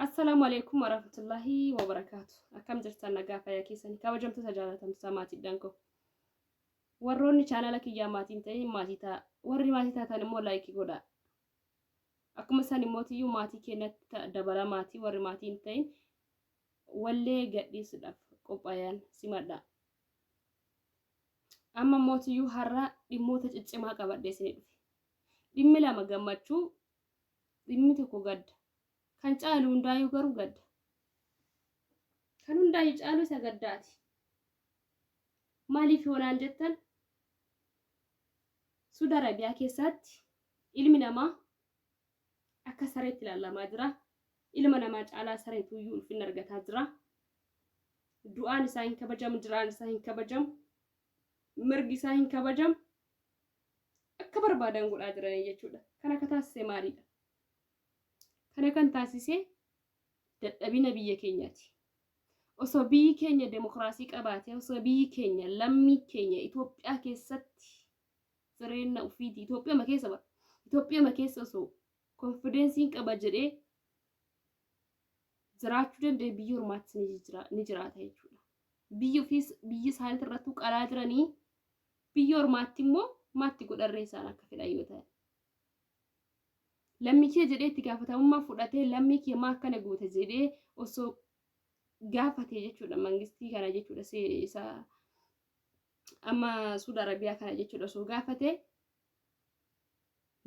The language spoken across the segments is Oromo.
Assalaamu alaikum warahmatullahi wabarakaatu. Akkam jirtan nagaa fayyaa keessanii kabajamtoota jaalatamtoota maatiidhaan koo. Warroonni chaanala kiyyaa maatiin ta'in maatii ta'a. Warri maatii taatan immoo laayikii godhaa. Akkuma isaan immoo tiyyuu maatii keenyatti dabala maatii warri maatii hin ta'in wallee gadhiisuudhaaf qophaayan simadha. Amma immoo tiyyuu har'a dhimmoota ciccimaa qabadhee isinii dhufe. Dhimmi lama gammachuu, dhimmi tokko gadda. Kan caalu hundaayyuu garuu gadda. Kan hundaayyuu caalu isa gaddaati. Maaliif yoo naan jettan Suudi Arabiyaa keessatti ilmi namaa akka sareetti ilaalamaa jira. Ilma namaa caalaa sareetuyyuu ulfinna argataa jira. Du'aan isaa hin kabajamu, jiraan isaa hin kabajamu, mirgi isaa hin kabajamu. Akka barbaadan godhaa jiranii jechuudha. Kana akka taasise maalidha? Kana kan taasise dadhabina biyya keenyaati. Osoo biyyi keenya demokiraasii qabaatee, osoo biyyi keenya lammii keenya Itoophiyaa keessatti jireenya ofiitii Itoophiyaa keessa bara Itoophiyaa keessa osoo konfidensiin qaba jedhee jiraachuu danda'e biyya ormaattis ni jiraata jechuudha. Biyya ofiis biyya isaaniitti irrattuu qalaa jiranii biyya ormaatti immoo maatti godharree isaan akka fedhan yoo ta'e. Lammii kee jedhee itti gaafatamummaa fudhatee lammii kee maa akkana goota jedhee osoo gaafate jechuudha mangistii kana jechuudha isa amma Suudi Arabiyaa kana jechuudha osoo gaafate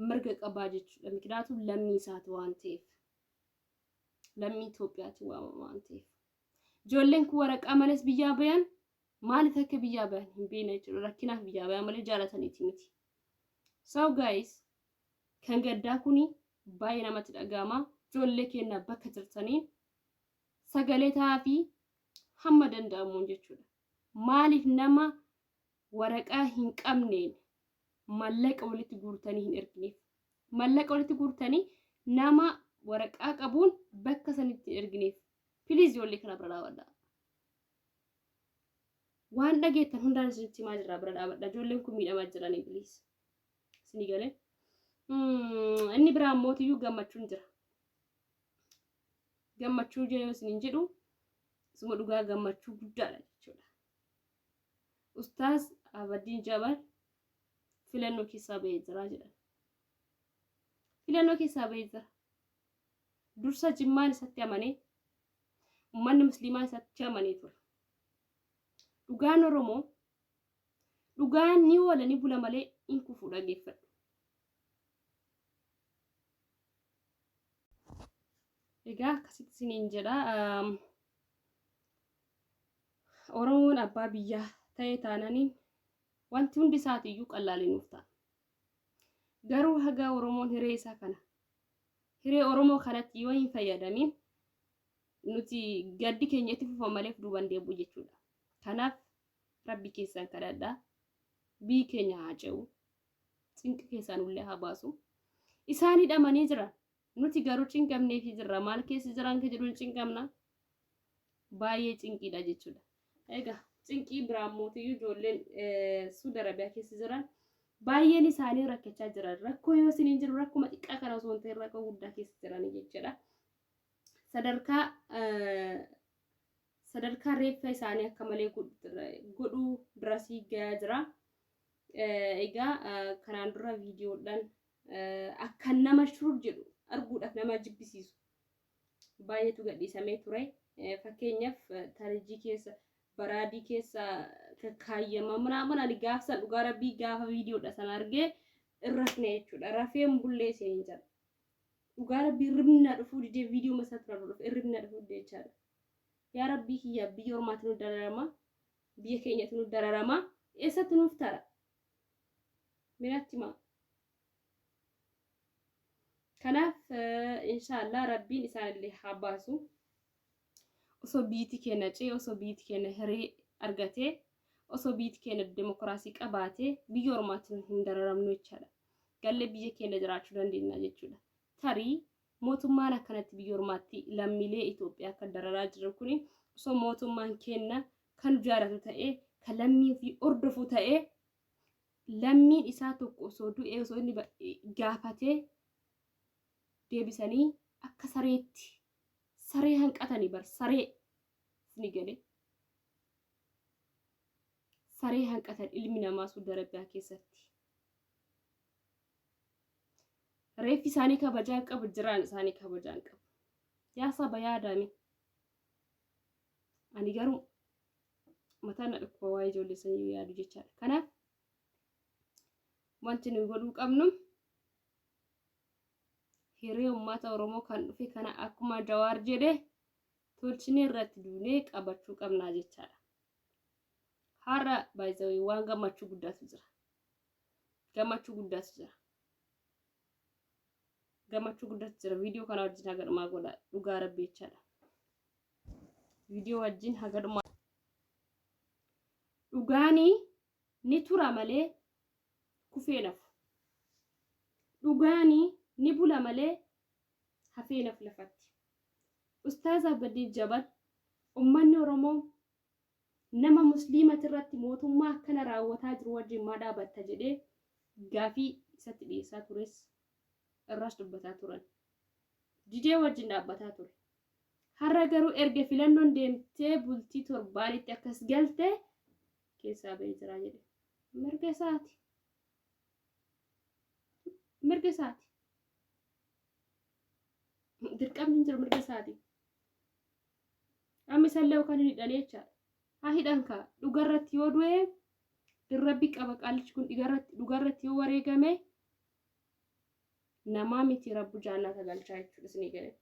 mirga qabaa jechuudha. Mikinaatu lammii isaati waan ta'eef. Lammii Itoophiyaati waan ta'eef. Ijoolleen kun waraqaa malees biyyaa bayan maaliif akka biyyaa bayan hin beekne jechuudha. Rakkinaaf biyyaa bayan malee jaalataniiti miti. So guys, kan gaddaa kuni baay'ee namatti dhaga'ama. Ijoollee keenya bakka jirtaniin sagalee ta'aa fi hamma danda'amuun jechuudha. Maaliif nama waraqaa hin qabneen mallaqa walitti guurtanii hin ergineef? Mallaqa walitti guurtanii nama waraqaa qabuun bakka sanitti hin ergineef. Please ijoollee kana bira dhaabadhaa. Waan dhageettan hundaan isinitti himaa jirra bira dhaabadha. Ijoolleen kun miidhamaa jiranii please. Isinii galee. Inni biraa mootiyyuu gammachuun jira. Gammachuu yoo isiniin jedhu isuma dhugaa gammachuu guddaadha jechuudha. Ustaaz Abadiin Jabal filannoo keessaa bahee jira jedhan. Filannoo keessaa bahee jira. Dursa Jimmaan isatti amanee uummanni musliimaa isatti amanee ture. Dhugaan Oromoo dhugaan ni oola ni bula malee hin kufu dhageeffadhu. Egaa akkasitti isiniin jedha. Oromoon abbaa biyyaa ta'e taananiin wanti hundi isaatiiyyuu qallaalii nuuf ta'a. Garuu haga Oromoon hiree isaa kana hiree Oromoo kanatti yoo hin fayyadamin nuti gaddi keenya itti fufa malee duuban deebi'u jechuudha. Kanaaf rabbi keessan kadhadhaa. Biyyi keenya haa ce'u. Cinqi keessaa nullee haa baasu. Isaan hidhamanii jiran. Nuti garuu cinqamneefi jirra. Maal keessa jiran ka jedhuun cinqamna. Baay'ee cinqiidha jechuudha. Egaa cinqii biraan mootiyyuu ijoolleen Suudi Arabiyaa keessa jiran baay'een isaanii rakkachaa jiran. Rakkoo yoo isiniin jiru rakkuma xiqqaa kana osoo hin ta'in rakkoo guddaa keessa jiranii jechuudha. Sadarkaa sadarkaa reeffa isaanii akka malee godhuu birasii gayaa jira. Egaa kanaan dura viidiyoodhaan akka nama shurur jedhu arguudhaaf nama jibbisiisu baay'eetu gadhiisamee ture. Fakkeenyaaf tarijii keessa baraadii keessa kakkaayyama minaamin ani gaafsan dhugaa rabbii gaafa viidiyoodha sana argee irrafne jechuudha. Rafeen bullee isiniin jedha. Dhugaa rabbii hirribni na dhufuu didee viidiyoo masaa tura dhufe hirribni na dhufuu didee jechaadha. Yaa rabbii kiyya biyya ormaatti nu dararama biyya keenyatti nu dararama eessatti nuuf tara minatti maa. Kanaaf inshaallah rabbiin isaanillee haa baasu. Osoo biyyiti keenya ce'e, osoo biyyiti keenya hiree argatee, osoo biyyiti keenya demokiraasii qabaatee biyya ormaatti hin dararamnu jechaadha. Gallee biyya keenya jiraachuu dandeenya jechuudha. Tarii mootummaan akkanatti biyya ormaatti lammiilee Itoophiyaa akka dararaa jiru kuni osoo mootummaan keenya kan jaalatu ta'ee, kan lammii ofii hordofu ta'ee lammiin isaa tokko osoo du'ee osoo inni gaafatee deebisanii akka sareetti Saree hanqatanii bar saree ni galee. Saree hanqatan ilmi namaa Suudi Arabiyaa keessatti. Reeffi isaanii kabajaa hin qabu, jiraan isaanii kabajaa hin qabu. Yaa saba yaadame. Ani garuu mataan na dhukkuba waa'ee ijoollee sanii yoo yaadu jechaadha. Kanaaf wanti nuyi godhuu qabnu hiree uummata Oromoo kan dhufe kana akkuma Jawaar jedhe tolchinee irratti duunee qabachuu qabnaa jechaadha. Har'a baay'ee waan gammachuu guddaatu jira. Gammachuu guddaatu jira. Gammachuu guddaatu jira. Viidiyoo kana wajjin haga dhumaa godha dhugaa rabbi jechaadha. Viidiyoo wajjin haga dhumaa. Dhugaanii ni tura malee kufee nafu. Dhugaanii ni bula malee hafee nafu lafatti. Ustaaz Abdii Jabal ummanni Oromoo nama musliimati irratti mootummaa akkana raawwataa jiru wajjin maa dhaabatta jedhee gaafii isatti dhiyeessaa tures irraas dubbataa turan. Didee wajjin dhaabbataa ture. Har'a garuu erga filannoon deemtee bultii torbaanitti akkas galte keessaa ba'ee jira jedhe. Mirga isaati. Mirga isaati. Dirqamni hin jiru mirga isaati. Amma isallee yookaan hin hidhanii jechaadha. Haa hidhan kaa dhugarratti yoo du'e dirrabbi qaba qaalichi kun dhigarratti dhugarratti yoo wareegame namaa miti rabbu jaannata galchaa jechuudha isinii galee.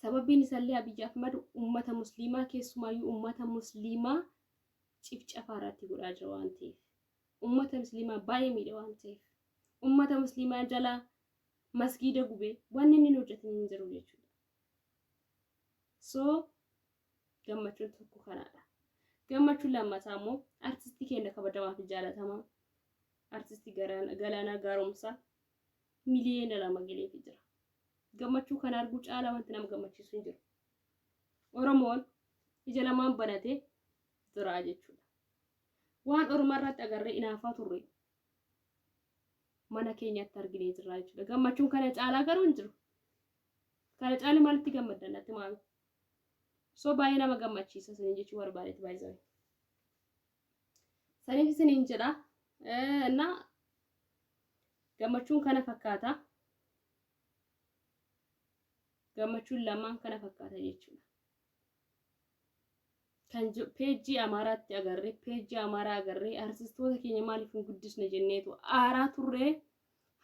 Sababiin isallee Abiyyi Ahmad ummata musliimaa keessumaayyuu ummata musliimaa cifcafaa irratti godhaa jira waan ta'eef. Ummata musliimaa baay'ee miidhe waan ta'eef. Ummata musliimaa jalaa masgiida gubee wanni inni hin hojjetin hin jiru jechuudha. So gammachuun tokko kanaadha. Gammachuun lammataa immoo artistii keenya kabajamaa fi jaalatamaa artistii Galaanaa Gaaromsaa miliyoona 2 galeefi jira. Gammachuu kana arguu caalaa wanti nama gammachiisu hin jiru. Oromoon ija lamaan banatee jira jechuudha. Waan Oromoo irratti agarree inaafaa turre mana keenyatti arginee jirra jechuudha. Gammachuun kana caalaa garuu hin jiru. Kana caalaa maalitti gammaddan natti maami? So baay'ee nama gammachiisa isiniin jechuu barbaadeeti baay'ee. Saniif isiniin jedha. Na gammachuun kana fakkaata. Gammachuun lamaan kana fakkaata jechuudha. Kan peejjii Amaaraatti agarree peejjii Amaaraa agarree artistoota keenya maaliif hin guddisne jenneetu aaraa turree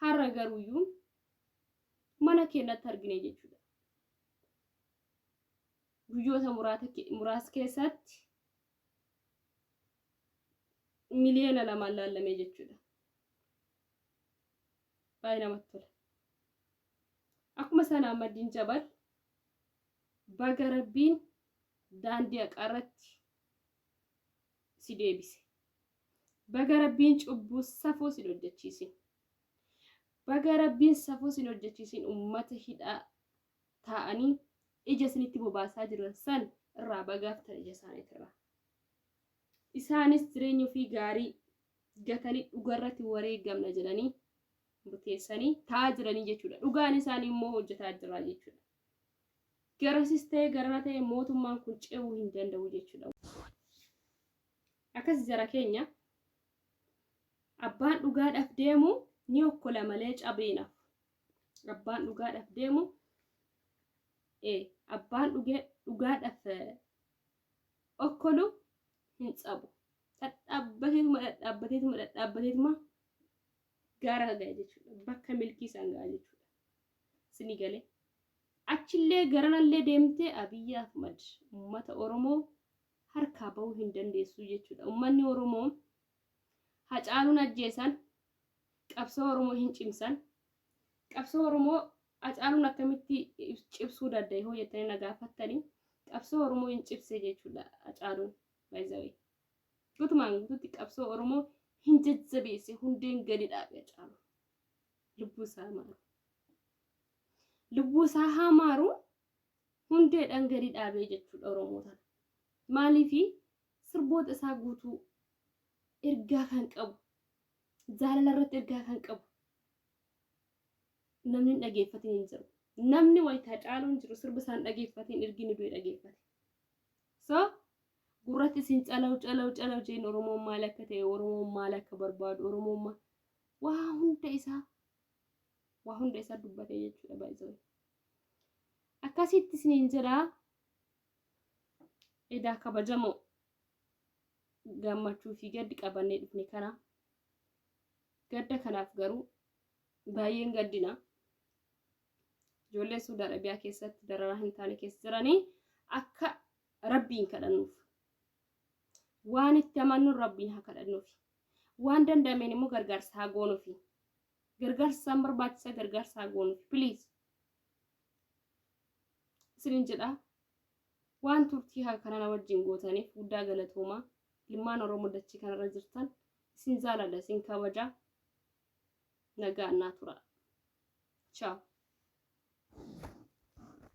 har'a garuuyyuu mana keenyatti argine jechuudha. Guyyoota muraasa keessatti miliyoona 2n laallamee jechuudha. Baay'ee namatti tola. Akkuma sana Ahmadiin Jabal baga rabbiin daandii haqaarratti si deebise. Baga rabbiin cubbuu safuu si hojjechiisin. Baga rabbiin safuu sin hojjechiisin ummata hidhaa taa'anii ija isinitti bobaasaa jiran san irraa bagaaftan ija isaaniitirraa. Isaanis jireenya ofii gaarii gatanii dhugarratti wareegamna jedhanii murteessanii taa'aa jiranii jechuudha. Dhugaan isaanii immoo hojjetaa jira jechuudha. Garasis ta'e garana ta'e mootummaan kun ce'uu hin danda'u jechuudha. Akkas jara keenya abbaan dhugaadhaaf deemu ni okkola malee cabee nafu. Abbaan dhugaadhaaf deemu abbaan dhugaadhaaf okkolu hin cabu. Dhadhaabbateetuma dhadhaabbateetuma dhadhaabbateetuma gaara ga'a jechuudha. Bakka milkii isaan ga'a jechuudha. Sini galee. Achillee garanallee deemtee Abiyyi Ahmad uummata Oromoo harkaa bahuu hin dandeessu jechuudha. Uummanni Oromoo Hacaaluun ajjeesan qabsoo Oromoo hin cimsan. Qabsoo Oromoo Hacaaluun akkamitti cibsuu danda'e hoo jettanii na gaafattanii qabsoo Oromoo hin cibse jechuudha Hacaaluun by the way. Guutumaan guutuutti qabsoo Oromoo hin jajjabeesse hundeen gadi dhaabe Hacaaluun. Lubbuu isaa maaru. Lubbuu isaa haa maaru hundeedhaan gadi dhaabee jechuudha Oromoo tana. Maaliifi sirboota isaa guutuu ergaa kan qabu jaalala irratti ergaa kan qabu namni hin dhageeffatin hin jiru. Namni wayita Hacaaluun jiru sirba isaan dhageeffateen ergi inni du'e dhageeffate. So gurratti isin calaw calaw calaw jeen Oromoon maal akka ta'e, Oromoon maal akka barbaadu, Oromoon maal waa hunda isaa waa hunda isaa dubbate jechuudha baay'ee. Akkasitti isiniin jedhaa edaa kabajamoo gammachuu fi gaddi qabannee dhufne kana gadda kanaaf garuu baay'een gaddina. Ijoollee Suudi Arabiyaa keessatti dararaa hin taane keessa jiranii akka Rabbiin kadhannuuf. Waan itti amannuun Rabbiin haa kadhannuuf. Waan danda'ameen immoo gargaarsa haa goonuufi. Gargaarsa isaan barbaachisa gargaarsa haa goonuufi. Please. Isinin jedha. Waan turtii haa kana na wajjin gootaniif guddaa galatoomaa. Ilmaan Oromoo dachii kanarra jirtan isin jaaladha isin kabaja. Nagaan naa tura. Ciao.